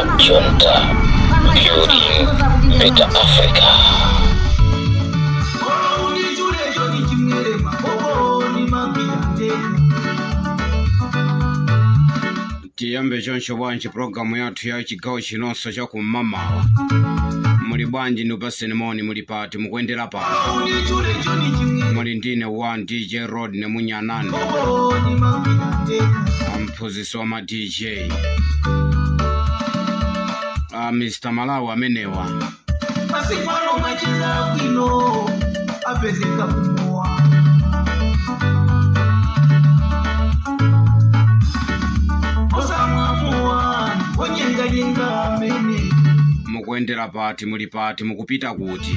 Junta, building better Africa. Tiyambe choncho bwanji pulogalamu yathu ya chigawo chinonso chakum'mamawa? Muli bwanji? Ndipaseni moni. Muli pati? Mukuyendera pati? Muli ndine 1 DJ Rod nemunyanani, mphunzitsi wa ma DJ, Mr Malawi amenewa. Masiku ano macheza bwino apezeka kumowa. Osamwamuwa onyenganyenga amene. Mukuyendera pati? Muli pati? Mukupita kuti?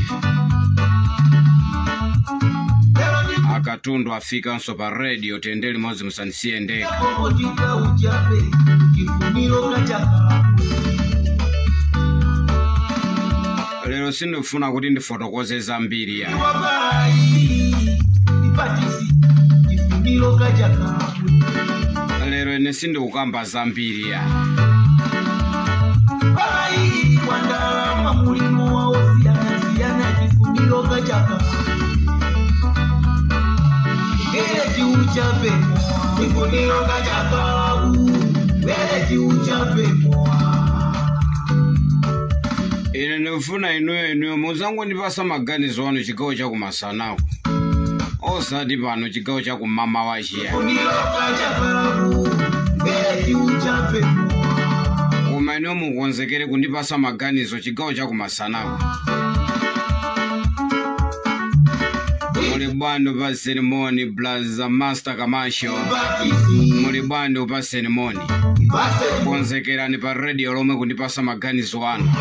Lero ndi Akatundu afikanso pa radio. Tiyende limodzi, musanisiye ndekha. Kokotika uchape chifuniro kachakalakwe. Lero sindifuna kuti ndifotokoze zambiri ya. Iwabayi ipatisi chifuniro kachakalakwe. Lero ine sindikukamba zambiri ya. Bayi wandalama mulimo wawo siyanasiyana chifuniro kachakalakwe. Ngere chiuchape mowa chifuniro kachakalaku ngere chiuchape mowa. Ine ndikufuna inuyo muzangondipasa maganizo anu chigawo chakumasanako, osati pano chigawo chakumamawa chiya. Chifuniro kachakalaku ngere chiuchape mowa. Koma inuyo mukonzekere kundipasa maganizo chigawo chakumasanako. Muli bwanji? Upaseni moni, Blaza Master Kamasho. Ipatisi. Muli bwanji? Upaseni moni. Ipase. Konzekerani pa radio lomwe kundipasa maganizo anu.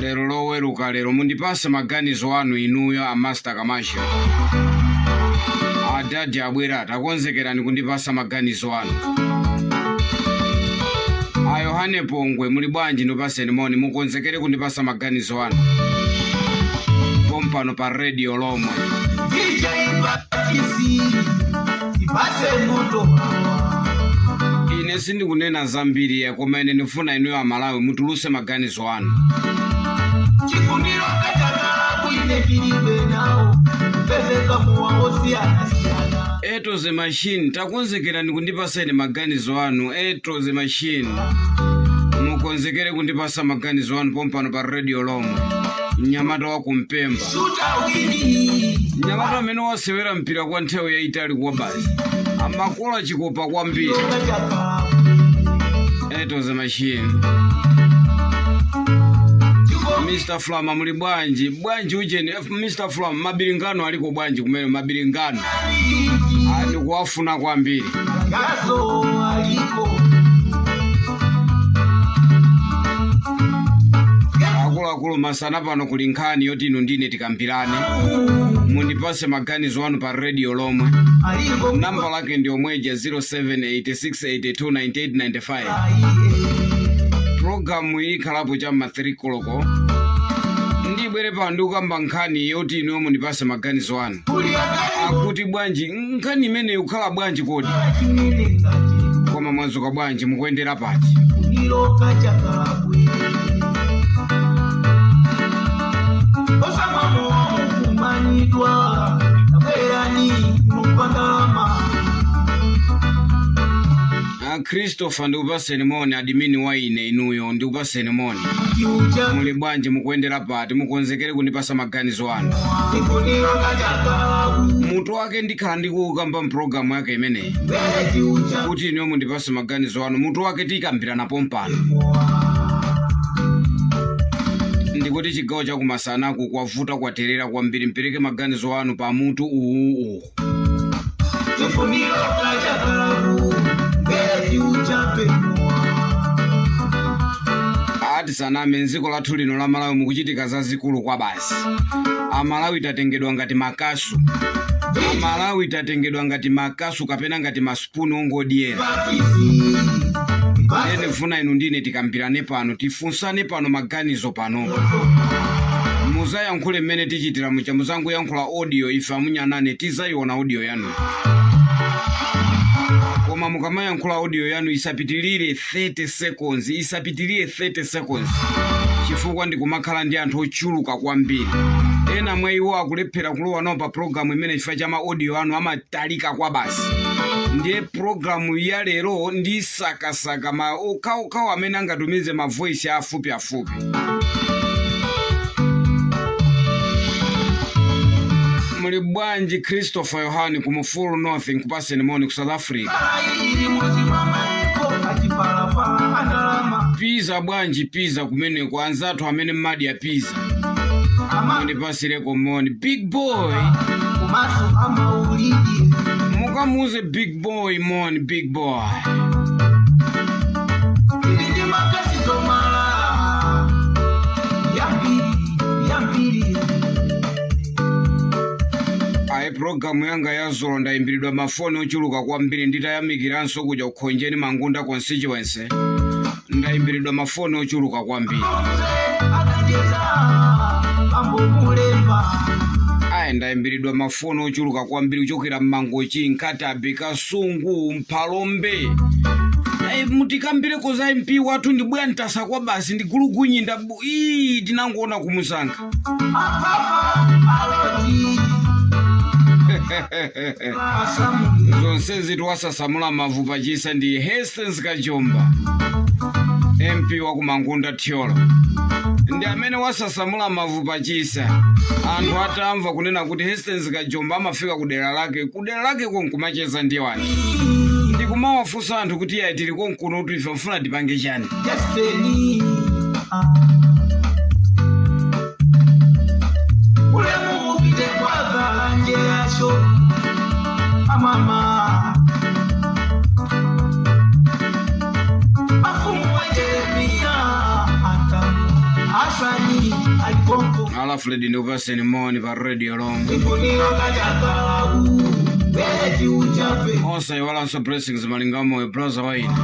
Lero loweruka, lero mundipase maganizo anu inuyo a Master Kamasho. Adadi abwera, takonzekerani kundipasa maganizo anu. A Yohane Pongwe, muli bwanji? Ndipaseni moni. Mukonzekere kundipasa maganizo anu pompano pa radio lomwe. DJ Ipatisi ipase moto. Ine sindikunena zambiri ya, koma ine ndifuna inuyo Amalawi mutuluse maganizo anu. Chifuniro kachakalaku ine tilibe nawo pezeka mowa osiyanasiyana. Eto the Machine, takonzekerani kundipaseni maganizo anu. Eto the Machine, mukonzekere kundipasa maganizo anu pompano pa radio lomwe. Mnyamata wa kumpemba. Shuta wini. Mnyamata amene wasewera mpira kwa nthawi yayitali kwa basi, amakola chikopa kwambiri. Kachakalaku. Eto the Machine. Mr Flama, muli bwanji? Bwanji ucheni, Mr Flama, mabilingano aliko bwanji kumene? Mabilingano ndikuwafuna kwambiri. Gaso aliko. Akuluakulu, masana pano kuli nkhani yoti inu ndine tikambirane. Mundipase maganizo anu pa radio lomwe. Aliko. Namba lake ndi omweja, 0786829895. Pulogalamu iyi ikhalapo cham'ma 3 koloko. Ndibwere pano ndikukamba nkhani yoti inuyo mundipase maganizo anu. Akuti bwanji nkhani imeneyi kukhala bwanji kodi? Koma mwadzuka bwanji? Mukuyendera pati? Funiro kachakalakwe osamwamuwa mukumanyidwa nabwerani mupandalama. Christopher, ndikupaseni moni. Admin wa ine, inuyo ndikupaseni moni. Chiucha. Muli bwanji? Mukuyendera pati? Mukonzekere kundipasa maganizo anu. Chifuniro kachakalaku. Mutu wake ndikhala ndikukamba mpulogalamu yake imeneyi. Ngere chiucha. Kuti inuyo mundipase maganizo anu, mutu wake tikambirana pompano. Ndikuti chigawo chakumasanaku kwavuta, kwaterera kwambiri. Mpereke maganizo anu pa mutu uwu. Chifuniro kachakalaku ngere chiuchape mowa. Ati saname, mdziko lathu lino la Malawi mukuchitika zazikulu kwa basi. Amalawi tatengedwa ngati makasu. Amalawi tatengedwa ngati makasu kapena ngati masipuni ongodyera. Ipatisi. Ine ndifuna inu ndine tikambirane pano, tifunsane pano maganizo panopo. Muzayankhule mmene tichitira mucha, muzangoyankhula audio, ife amunyanane tizayiona audio yanu. Koma Koma mukamayankhula, audio yanu isapitilire 30 seconds, isapitilire 30 seconds, chifukwa ndikumakhala ndi anthu ochuluka kwambiri. Ena mwa iwo akulephera kulowa nawo pa programu imene chifukwa cha ma audio anu amatalika kwa basi. Ndiye programu ya lero ndi sakasaka ma okhaokhawo amene angatumize ma voice afupi afupi. Muli bwanji, Christopher Yohani ku Mufulu North? Nkupaseni moni ku South Africa. Ili muzi mwa maiko achipalapala andalama. Pizza bwanji, pizza kumeneko? Anzathu amene mmadya pizza, ama mundipasireko moni, big boy. Kumaso amaulidi. Mukamuze big boy moni, big boy. Ili ndi makasitomala yambiri yambiri. Ayi, programu yanga ya zulo ndayimbiridwa mafoni ochuluka kwambiri. Nditayamikiranso kuja kukhonjeni Mangunda constituency, ndayimbiridwa mafoni ochuluka kwambiri. Onse akacheza ambomulemba. Ayi, ndayimbiridwa mafoni ochuluka kwambiri kuchokera mmangochi, Nkatabe, Kasungu, Mphalombe. Ayi, mutikambireko za MP wathu ndi bwana Mtasa kwa basi, ndi gulugunyinda ii tinangoona kumusankha. Apapa aloti asamu. Zonse zitiwasasamula mavu pachisa ndi Hastings Kajomba, MP wa kumangunda Thyolo, ndi amene wasasamula mavu pachisa. Anthu atamva kunena kuti Hastings Kajomba amafika kudera lake, kudera lake konkumacheza ndi anthu, ndikumawafunsa anthu kuti iyayi, tili konkuno kuti ife mfuna tipange chani? Destiny ulemu upite kwagala nje yacho amama afumu wa Jeremiya atamu asani aliponko. Alfred, ndikupaseni moni pa radio lomwe. Ifuniro kachakalabu beti uchape. Osayiwalanso Blessings Malingamoyo, brother waine.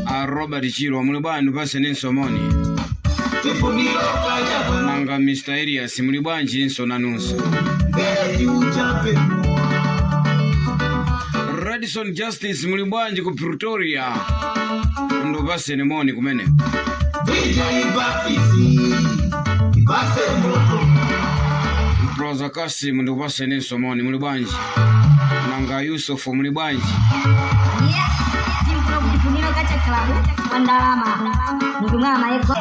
A Robert Chirwa, muli bwanji? Ndipaseninso moni. Ifuniro kachakalabu. Nanga Mr Elias, muli bwanjinso nanunso? Beti uchape. Radison Justice, muli bwanji ku Pretoria? Ndipaseni moni kumene. DJ Bafisi ibase moto. Brother Kasim, ndikupaseninso moni, muli bwanji? Nanga Yusuf, muli bwanji? Simple kuchifuniro kacha klabu kwa ndalama nikumwa maeko.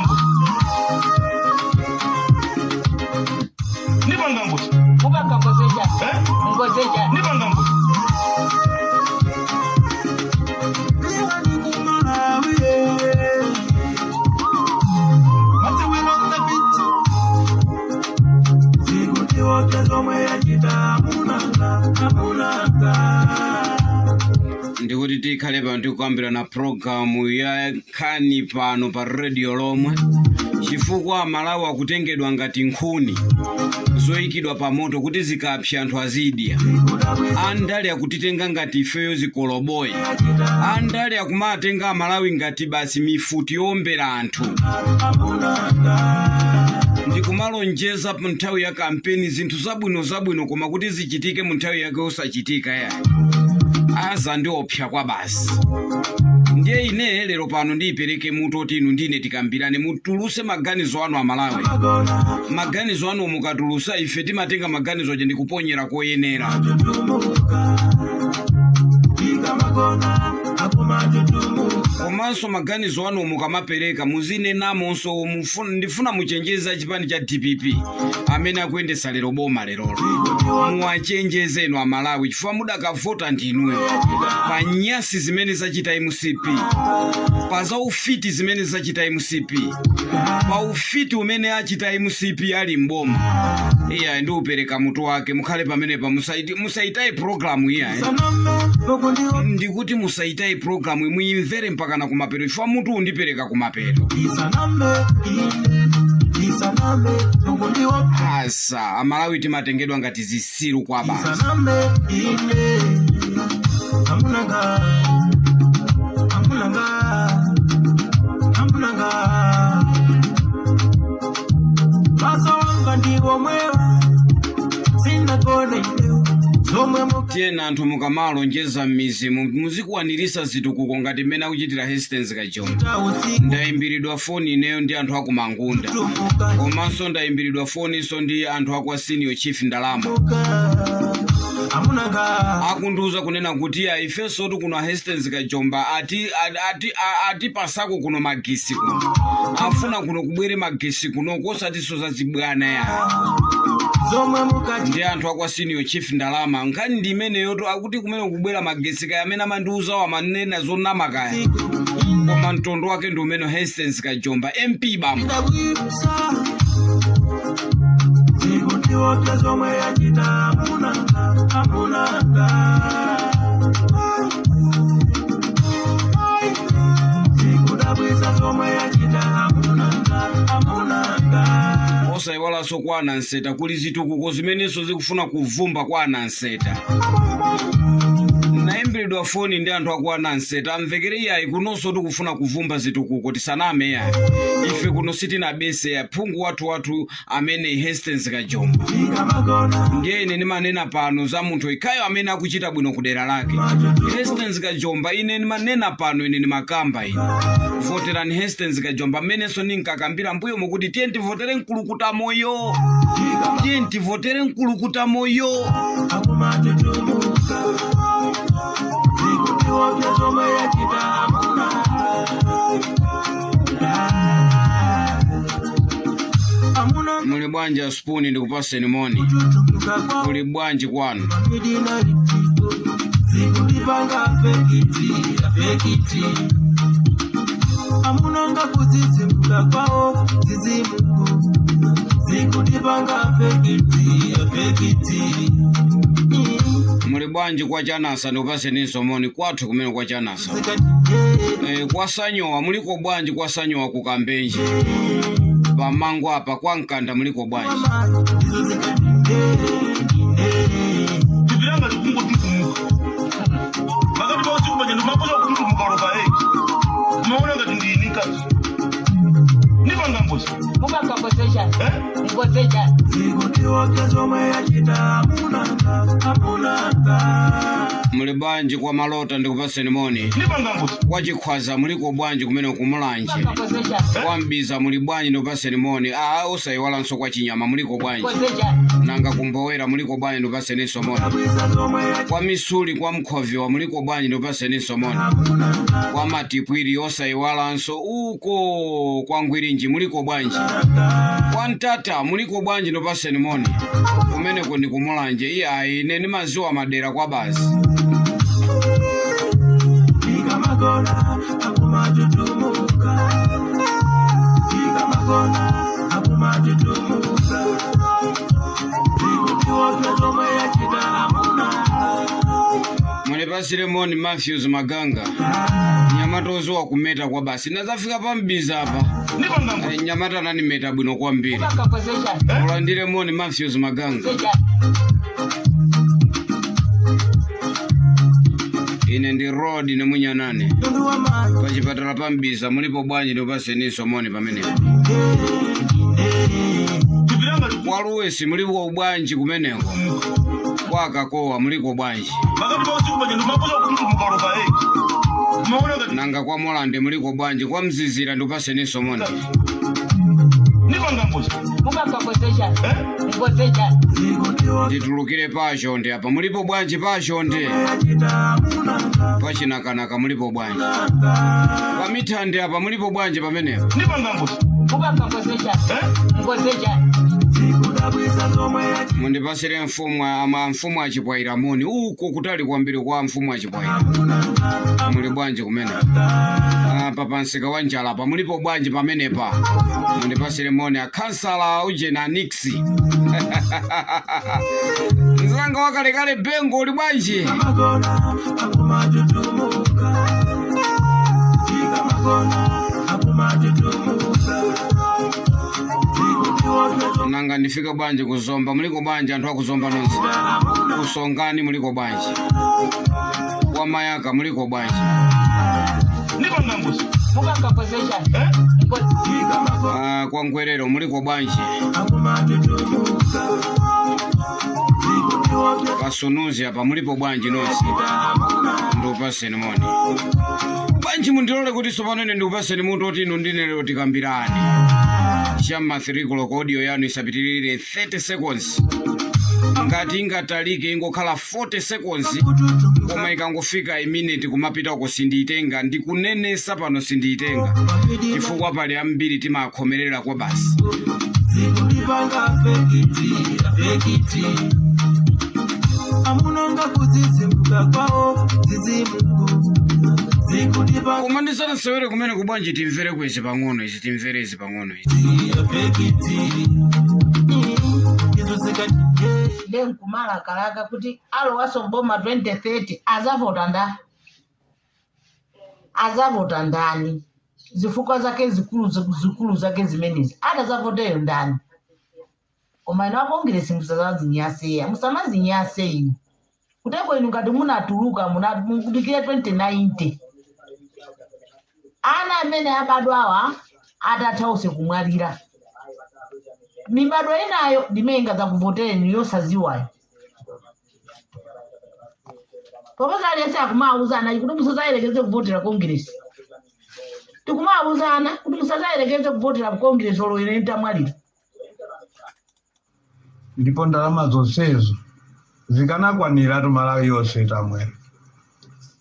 Nipanga ngozi. Mubanga ngozeja. Eh? Ngozeja. Nipanga ngozi. Ndikuti tikhale pano tikukambirana na programu ya nkhani pano pa radio lomwe, chifukwa Malawi akutengedwa ngati nkhuni zoyikidwa pa moto kuti zikapsa anthu azidya. Andale akutitenga ngati ifeyo zikoloboyi. Andale akumatenga Amalawi ngati basi mifuti yowombera anthu, ndikumalonjeza mu nthawi ya kampeni zinthu zabwino zabwino, koma kuti zichitike mu nthawi yake osachitika. Ya aza ndi opsa kwa basi. Ndiye ine lero pano ndiyipereke mutu oti inu ndine tikambirane, mutuluse maganizo anu. Amalawi, maganizo anu mukatulusa, ife timatenga maganizo aja ndikuponyera koyenera. Komanso maganizo anu mukamapereka muzinenamonso ndifuna muchenjeze chipani cha DPP amene akuyendesa lero boma lerolo. Muwachenjeze inu Amalawi, chifukwa mudakavota ndinuyo. Pa nyasi zimene zachita MCP, pa zaufiti zimene zachita MCP, pa ufiti umene achita MCP ali mboma, iya ndiupereka mutu wake. Mukhale pamenepa, musaitaye programu iya. Ndikuti musaitaye programu, muyimvere mpakana kumapeto, chifukwa mutu undipereka kumapeto. Asa Amalawi timatengedwa ngati zisilu kwa basi. Isanambe ine amunanga amunanga amunanga maso wanga ndiwo mwewa sinagona ineo. Zomwe Tiyena anthu mukamalonjeza m'mizimu muzikwanirisa zitukuko ngati mmene akuchitira Hastings Kajomba. Mukachita usiku. Ndayimbiridwa foni ineyo ndi anthu akumangunda, Tumuka. komanso ndayimbiridwa foninso ndi anthu akwa Senior Chief Ndalama. Amunanga. Akundiuza kunena kuti ya ifenso kuno Hastings Kajomba atipasako kuno magesi kuno, afuna kuno kubwere magesi kuno kosatiso za zibwana ya. Zomwe mukachita. Ndi anthu akwa Senior Chief Ndalama, nkhani ndi imeneyoto, akuti kumene kubwera magesi kaya amene amandiuzawo amanena zonama kaya, koma mtondo wake ndi umene Hastings Kajomba MP bambo. Ndabwisa zikutiwopya zomwe yachita amunanga, amunanga. Zikudabwisa zomwe yachita amunanga, amunanga. Osayiwalanso kwa ananseta kuli zitukuko zimenenso zikufuna kuvumba kwa ananseta. Nayimbiridwa foni ndi anthu aku ananseta, amvekere iyayi kunonso tikufuna kuvumba zitukuko, tisaname yayi, ife kuno sitinabese ya phungu wathu amene Hastings Kajomba. Ikamagona. Ndiye ine ndimanena pano za munthu ikhayo amene akuchita bwino ku dera lake, Hastings Kajomba. Ine ndimanena pano, ine ndimakamba, ine voterani Hastings Kajomba, mmenenso ndinkakambira mbuyo mukuti tiye tivotere Mkulukuta Moyo, tiye tivotere Mkulukuta Moyo. Akumatutumuka zikutiwopya zomwe yachita amunanga, amunanga. Muli bwanji Spuni? Ndikupaseni moni. Kututumuka kwa Muli bwanji kwanu? Midina litiko zikutipanga affect, affect. Amunanga kuzizimuka kwawo zizimuko zikutipanga affect, affect. Muli bwanji kwa Chanasa? Ndikupaseninso moni kwathu kumene kwa Chanasa. Zikati Kwa Sanyowa muliko bwanji? Kwa Sanyowa kukambenji pamango apa kwa Mkanda muliko bwanji? Izo zikati Tupiranga tikungotutumuka pakati pa usiku panyendo makosa kututumuka ropa 8 maona ngati ndini kazi ndipanga ngozi. Mumakambozecha. Eh? Ngozecha. Zikutiwopya zomwe yachita amunanga, amunanga. Muli bwanji kwa Malota? Ndikupaseni moni. Ndipanga ngozi. Kwa Chikhwaza muliko bwanji kumene kumulanje? Mumakambozecha. Kwa Mbiza muli bwanji? Ndikupaseni moni. Aa, osayiwalanso kwa Chinyama muliko bwanji? Ngozecha. Nanga kumbowera muliko bwanji? Ndikupaseninso moni. Kabwisa zomwe yachita Kwa Misuli kwa Mkhoviwa muliko bwanji? Ndikupaseninso moni. amunanga. Kwa Matipwiri, osayiwalanso uko kwa Ngwirinji muliko bwanji? Kwa Mtata muliko bwanji? Ndipaseni moni kumeneko ndi kumulanje. Iyayi, ine ndimaziwa madera kwa basi. Ikamagona akumatutumuka, ikamagona akumatutumuka zikutiwopya zomwe yachita amunanga. Munipasire moni Matthews Maganga, nyamata oziwa kumeta kwa basi. Nazafika pambiza apa. Ndipanga ngozi. Nyamata ananimeta bwino kwambiri. Mumakambozecha. Ulandire moni Matthews Maganga. Zecha. Ine ndi Rod nemwinyanane. Tundu wa mayi. Pachipatala pambiza mulipo bwanji? Ndipaseninso moni pamenepo. Tupiranga Kwa Luwesi muliko bwanji kumeneko? Kwa Kakowa muliko bwanji? pakati pa usiku panyendo makosa kututumuka ropa 8 maona ngati Nanga kwa Molande muliko bwanji? Kwa Mzizira ndipaseninso moni. Ndipanga ngozi. Mumakambozecha. Eh? Ngozecha. Zikutiwopya Nditulukire pachonde apa mulipo bwanji? Pachonde yachita amunanga. pachinakanaka mulipo bwanji? Pamithande apa mulipo bwanji pamenepo? Ndipanga ngozi. Mumakambozecha. Eh? Ngozecha. Zikudabwisa zomwe yachita Mundipasire mfumu ama mfumu achipwaira moni uko kutali kwambiri. Kwa mfumu achipwaira amunanga. muli bwanji kumene apa pansika wa njala apa mulipo bwanji pamenepa? Mundipasire moni akhansala ujena Nixi, mzanga wakalekale Bengo, uli bwanji? Ikamagona akumatutumuka, ikamagona akumatutumuka zikutiwopya zomwe Nanga ndifika bwanji kuzomba? Muliko bwanji anthu akuzomba nonse? Kusongani muliko bwanji? Kwa Mayaka muliko bwanji? Ndipanga ngozi. Mumakambozecha. Eh? Ikamagona Kwa Ngwerero muliko bwanji? akumatutumuka zikutiwopya. Pasonozi apa mulipo bwanji nonse? Ndikupaseni moni. Bwanji mundilole kuti tsopano ine ndikupaseni mutu oti inu ndine lero tikambirane. Chamma 3 koloko, audio yanu isapitirire 30 seconds. Ngati ingatalike ingokhala 40 seconds, koma ikangofika iminute kumapita uko sindiyitenga. Ndikunenesa pano, sindiyitenga chifukwa pali ambiri timakhomerera kwa basi. Zikulipanga affect, affect. Amunonga kuzizimuka kwawo zizimuku zikutipanga Koma ndisanasewere kumene kubwanji, timvere kwezi pang'ono izi, timvere izi pang'ono izi. Affect izo zikati. Nde nkumalakalaka kuti alowaso mboma 2030 azavota nda, azavota ndani? Zifukwa zake zikulu zikulu zake zimenezi, atazavoteyo ndani? Koma inu akongeresi, musazazinyaseya, musamazinyase inu. Kuteko inu ngati munatuluka, mukudikire 2090, ana amene abadwawa atatha onse kumwalira, mibadwa inayo ndimene ingadzakuvotereni yosaziwayo. Popeza aliyense akumawuzana kuti musazayerekeze kuvotera Kongeresi, tikumawuzana kuti musazayerekeze kuvotera Kongeresi olo ine nditamwalira. Ndipo ndalama zonsezo zikanakwanira Malawi yonse tamwera.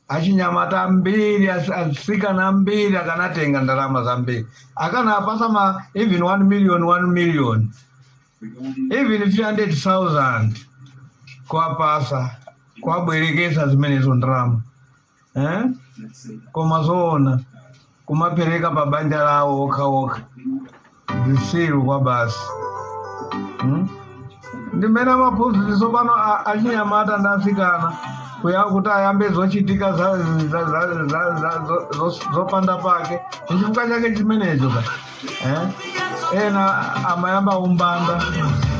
Achinyamata ambiri, atsikana ambiri akanatenga ndalama zambiri, akanapasa ma even 1 million, 1 million, even 300,000 kuwapasa, kuwabwerekesa zimenezo ndalama, eh? Koma zoona kumapereka pa banja lawo okha okha, zisilu kwa basi, Ndimene amaphunzitso pano achinyamata ndi atsikana kuya kuti ayambe zochitika zopanda pake. Chifukwa chake chimenecho ka, eh? Ena amayamba umbanda,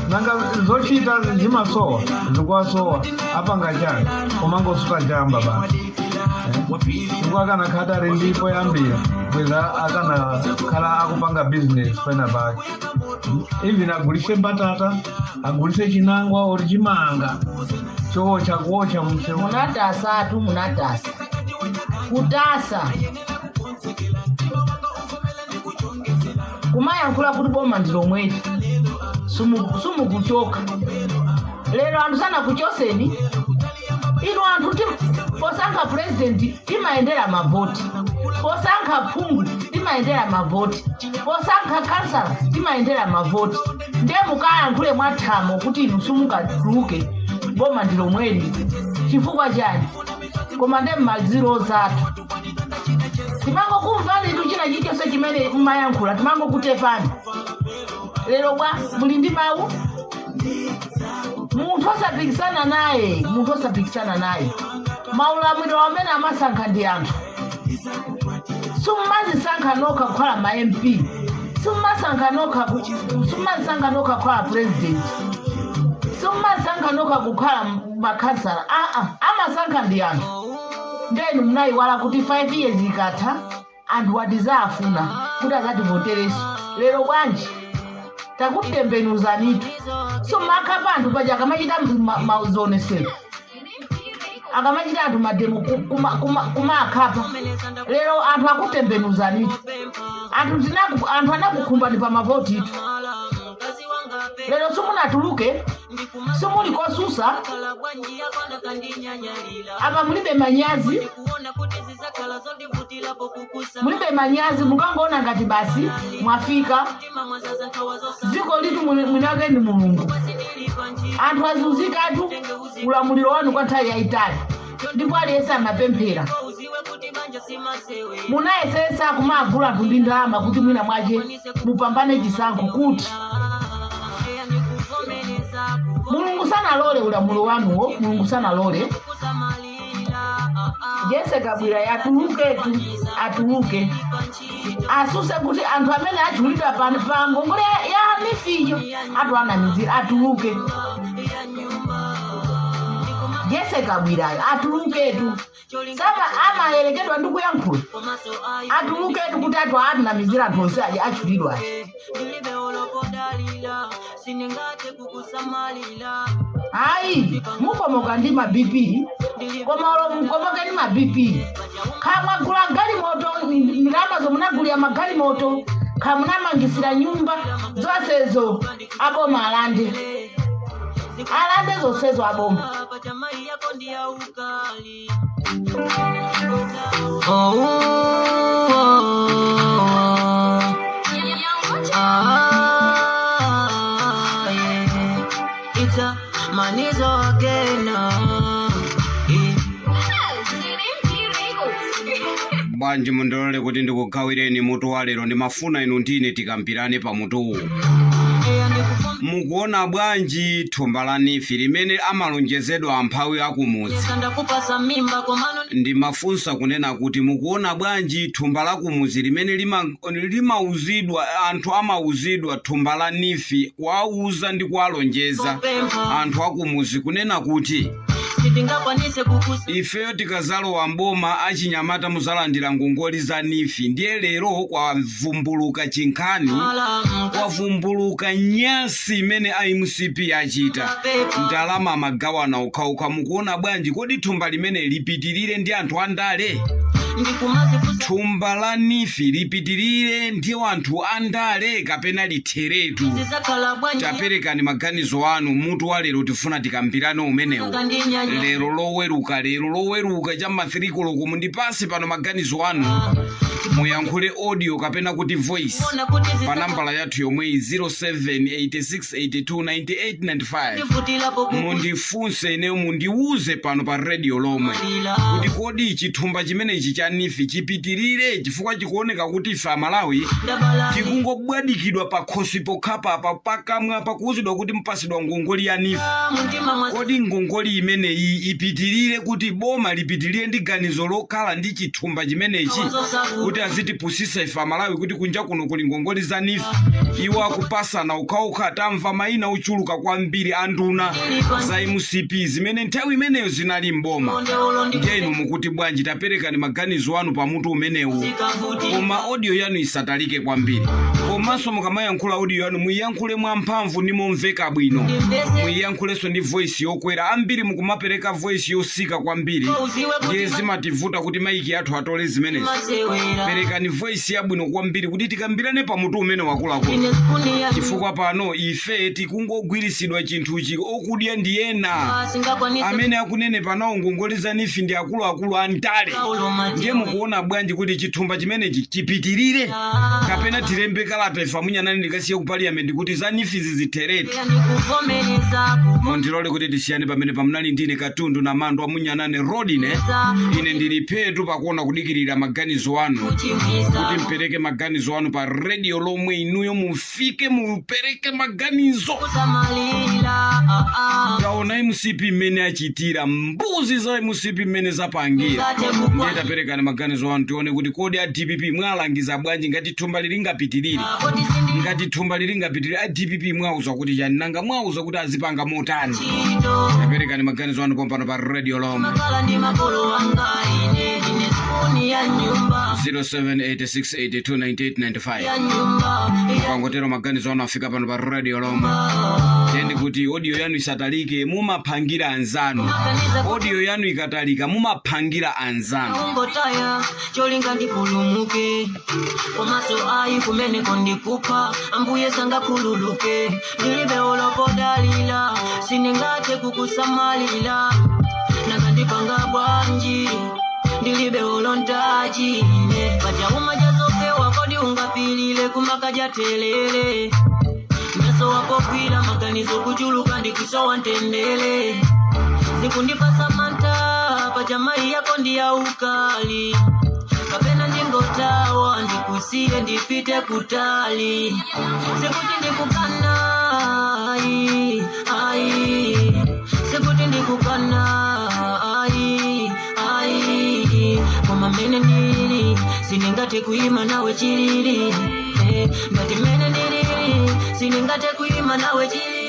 nanga zochita zimasowa, zikuwasowa, apanga chani? Kumangosuta chamba basi, eh? Chifukwa akanakhala ali ndipo yambira bweza akanakhala akupanga business pena pake, even agulise mbatata, agulise chinangwa ori chimanga chowocha, kuwocha msewu. Munatasa tu, munatasa, kutasa kumayankhula kuti boma ndi lomweli, sumukuchoka. Lero anthu sanakuchoseni inu. Anthu posankha purezidenti timayendera mavoti, posankha phungu timayendera mavoti, posankha kansala timayendera mavoti. Ndiye mukayankhule mwathamo kuti inu simungatuluke, boma ndi lomweli, chifukwa chani? Koma nde mmaziro zathu timangokumvani tu, china chilichonse chimene mmayankhula timangokutepani. Lero bwa muli ndi mawu? Munthu osapikisana naye, munthu osapikisana naye, maulamuliro amene amasankha ndi anthu. Summazisankha nokha kukhala ma MP, summasankha nokha summazisankha nokha kukhala president, summasankha nokha kukhala makhansala. Aa, amasankha ndi anthu. Ndenu munayiwala kuti 5 years ikatha anthu atizaafuna kuti azativotereso. Lero bwanji? Takutembenuzanitu. Sumakhapa anthu paja akamachita mazionesero, akamachita anthu mademo kumakhapa. Lero anthu akutembenuzanitu. Anthu anakukhumbani pa mavotitu. Lero simunatuluke, simuli kosusa apa. Mulibe manyazi, mulibe manyazi. Mukangoona ngati basi mwafika dziko litu. Mwinake ndi Mulungu. Anthu azunzikatu ulamuliro wanu kwa nthawi yayitali, ndipo aliyense amapemphera. Munayesesa kumagula anthu ndi ndalama kuti mwina mwache mupambane chisankho, kuti Mulungu sanalole ulamuliro wanuwo. Mulungu sanalole. Jese Kabwira yatuluketu, atuluke, asuse kuti anthu amene achulidwa pa ngongole ya NEEF yo atu anamizira. Atuluke Jese Kabwirayo, atuluketu. Sama amayerekedwa ndi kuyankhula. Atuluketu kuti atu atinamizira anthu onse aja achulidwayo. Ayi, mukomoka ndi ma BP, koma olo mukomoke ndi ma BP, khamwagula galimoto, ndalamazo munagulira magalimoto, khamunamangisira nyumba, zonsezo aboma alande, alande zonsezo aboma. Oh, ah, yeah. It's a manizo again. Yeah. Bwanji mundilole kuti ndikugawireni mutu wa lero. Ndimafuna inu ndine tikambirane pa mutuwu. Mukuona bwanji thumba la NEEF limene amalonjezedwa amphawi akumudzi? Ndakupasa mimba komano Ndimafunsa kunena kuti mukuona bwanji thumba la kumudzi limene limauzidwa anthu, amauzidwa thumba la NEEF, kuwauza ndi kuwalonjeza anthu akumudzi kunena kuti sitingakwanise kukusa ifeyo tikazalowa mboma, achinyamata muzalandira ngongole za NEEF. Ndiye lero kwavumbuluka chinkhani, kwavumbuluka nyasi imene iMCP achita, ndalama amagawana okhaokha. Mukuona bwanji? Kodi thumba limene lipitirire ndi anthu andale? Ndikumazifusa. Thumba la NEEF lipitirire ndi anthu andale kapena litheretu? Zizakhala bwanji? Taperekani maganizo anu. Mutu wa lero tifuna tikambirane umenewu. Kandinyanya. Lero loweruka, lero loweruka cha 3 koloko, mundipase pano maganizo anu, muyankhule audio kapena kuti voice Ona kuti pa nambala yathu yomweyi, 0786829895. zizifutilapo. Mundifunse ineyo, mundiuze pano pa radio lomwe kuti kodi chithumba chimenechi cha NEEF chipitirire, chifukwa chikuoneka kuti ife Amalawi Ndabala. tikungobwadikidwa pa khosi pokhapapa, pakamwa pakuuzidwa kuti mupasidwa ngongoli ya NEEF. Mtima mwa Kodi ngongoli imeneyi ipitirire, kuti boma lipitirire ndi ganizo lokhala ndi chithumba chimenechi kuti azitipusisa ife Amalawi kuti kunja kuno kuli ngongoli za NEEF, iwo akupasana okhaokha? Tamva mayina ochuluka kwambiri a nduna za MCP zimene nthawi imeneyo zinali mboma. Ndiye inu mukuti bwanji? Taperekani maganizo anu pamutu umenewu, koma audio yanu isatalike kwambiri. Komanso mukamayankhula audio yanu, muyiyankhule mwamphamvu ndi momveka bwino, muyiyankhulenso ndi voice yokwera. Ambiri mukumapereka voice yosika kwambiri, ndiye zimativuta kuti maiki athu atole zimenezi. Masewera. Perekani voice yabwino kwambiri kuti tikambirane pamutu umene wakuluakulu, Ine spuni ya chifukwa pano ife tikungogwirisidwa chinthuchi, okudya ndi ena. Singakwanise. Amene akunene panawo ngongole za NEEF ndi akuluakulu andale. Ndiye mukuona bwanji kuti chithumba chimenechi chipitirire kapena tilembe kalata ife amunyanani ndikasiye ku parliament kuti za NEEF izi zitheretu? Ndikuvomereza. Mundilole kuti tisiyane pamene pamunali ndine Katundu na Mando amunyanane Rodine. Ine ndili phetu pakuona kudikirira maganizo anu kuti mpereke maganizo anu pa radio lomwe inuyo mufike mupereke maganizo. Kusamalila. Taona MCP mmene achitira, mbuzi za MCP mmene zapangira. Ndiye taperekani maganizo anu tione kuti kodi a DPP mwalangiza bwanji ngati thumba lilingapitirire? Ngati thumba lilingapitirire, a DPP mwauza kuti chani? Nanga mwauza kuti azipanga motani? Taperekani maganizo anu pompano pa radio lomwe. Makala ndi makolo anga, ine ndine spuni ya nyumba. 0786829895. Ya nyumba. Pangotero maganizo anu afika pano pa radio lomwe. Tiyeni kuti audio yanu isatalike, mumaphangira anzanu. Audio yanu ikatalika, mumaphangira anzanu. Ungotaya cholinga ndipulumuke, komaso ayi kumeneko ndikupha, ambuye sangakhululuke. Ndilibe olopodalila, sindingathe kukusamalila, nakandipanga bwanji? Ndilibe olontaji ine pachauma chazopewa, kodi ungapilile kumakaja telele meso wako kwila maganizo kuchuluka ndikusowa ntendele, zikundipasa manta pachamai yako ndiyaukali, kapena ndingotawa ndikusiye ndipite kutali. Sikuti ndikukana, ai, ai, sikuti ndikukana, ai, ai, koma mene ndili sindingathe kuima nawe chilili, eh, ngati mene ndilili sindingathe kuima nawe chilili.